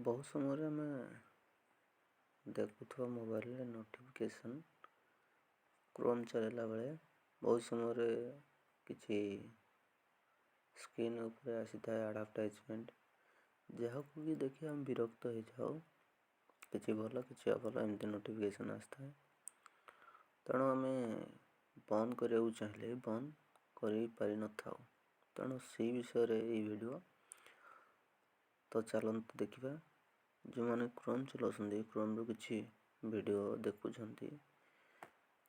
ବହୁତ ସମୟରେ ଆମେ ଦେଖୁଥିବା ମୋବାଇଲରେ ନୋଟିଫିକେସନ୍ କ୍ରୋମ୍ ଚଲାଇଲା ବେଳେ ବହୁତ ସମୟରେ କିଛି ସ୍କ୍ରିନ୍ ଉପରେ ଆସିଥାଏ ଆଡ଼ଭର୍ଟାଇଜମେଣ୍ଟ, ଯାହାକୁ କି ଦେଖି ଆମେ ବିରକ୍ତ ହେଇଯାଉ। କିଛି ଭଲ, କିଛି ଅଭଲ ଏମିତି ନୋଟିଫିକେସନ୍ ଆସିଥାଏ। ତେଣୁ ଆମେ ବନ୍ଦ କରିବାକୁ ଚାହିଁଲେ ବନ୍ଦ କରିପାରିନଥାଉ। ତେଣୁ ସେଇ ବିଷୟରେ ଏଇ ଭିଡ଼ିଓ। ତ ଚାଲନ୍ତୁ ଦେଖିବା। ଯେଉଁମାନେ କ୍ରୋମ୍ ଚଲାଉଛନ୍ତି, କ୍ରୋମ୍ରୁ କିଛି ଭିଡ଼ିଓ ଦେଖୁଛନ୍ତି,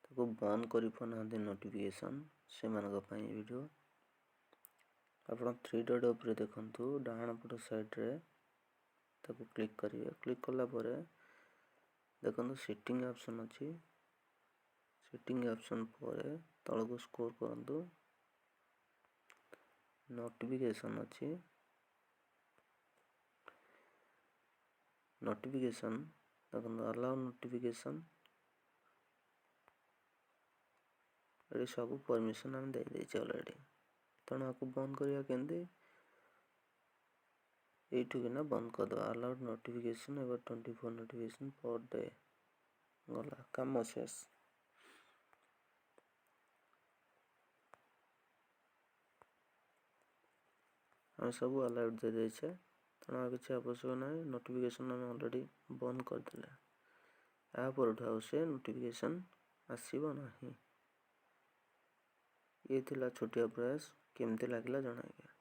ତାକୁ ବନ୍ଦ କରିପାରୁନାହାନ୍ତି ନୋଟିଫିକେସନ୍, ସେମାନଙ୍କ ପାଇଁ ଭିଡ଼ିଓ। ଆପଣ ଥ୍ରୀ ଡଟ୍ ଉପରେ ଦେଖନ୍ତୁ, ଡାହାଣ ପଟ ସାଇଡ଼୍ରେ ତାକୁ କ୍ଲିକ୍ କରିବେ। କ୍ଲିକ୍ କଲା ପରେ ଦେଖନ୍ତୁ ସେଟିଂ ଅପସନ୍ ଅଛି। ସେଟିଂ ଅପସନ୍ ପରେ ତଳକୁ ସ୍କ୍ରୋଲ୍ କରନ୍ତୁ, ନୋଟିଫିକେସନ୍ ଅଛି। ନୋଟିଫିକେସନ୍ ଦେଖନ୍ତୁ, ଆଲାଉ ନୋଟିଫିକେସନ୍, ଏଠି ସବୁ ପରମିସନ୍ ଆମେ ଦେଇଦେଇଛେ ଅଲରେଡ଼ି। ତେଣୁ ଆକୁ ବନ୍ଦ କରିବା କେମିତି? ଏଇଠୁ କିନା ବନ୍ଦ କରିଦେବା ଆଲାଉଡ଼ ନୋଟିଫିକେସନ୍। ଏବେ 24 ନୋଟିଫିକେସନ୍ ପର୍ ଡେ ଗଲା, କାମ ଶେଷ। ଆମେ ସବୁ ଆଲାଉଡ଼ ଦେଇଦେଇଛେ, ତେଣୁ ଆଉ କିଛି ଆବଶ୍ୟକ ନାହିଁ। ନୋଟିଫିକେସନ୍ ଆମେ ଅଲରେଡ଼ି ବନ୍ଦ କରିଦେଲେ, ଏହା ପରଠୁ ଆଉ ସେ ନୋଟିଫିକେସନ୍ ଆସିବ ନାହିଁ। ଇଏ ଥିଲା ଛୋଟିଆ ପ୍ରୟାସ, କେମିତି ଲାଗିଲା ଜଣାଇବେ।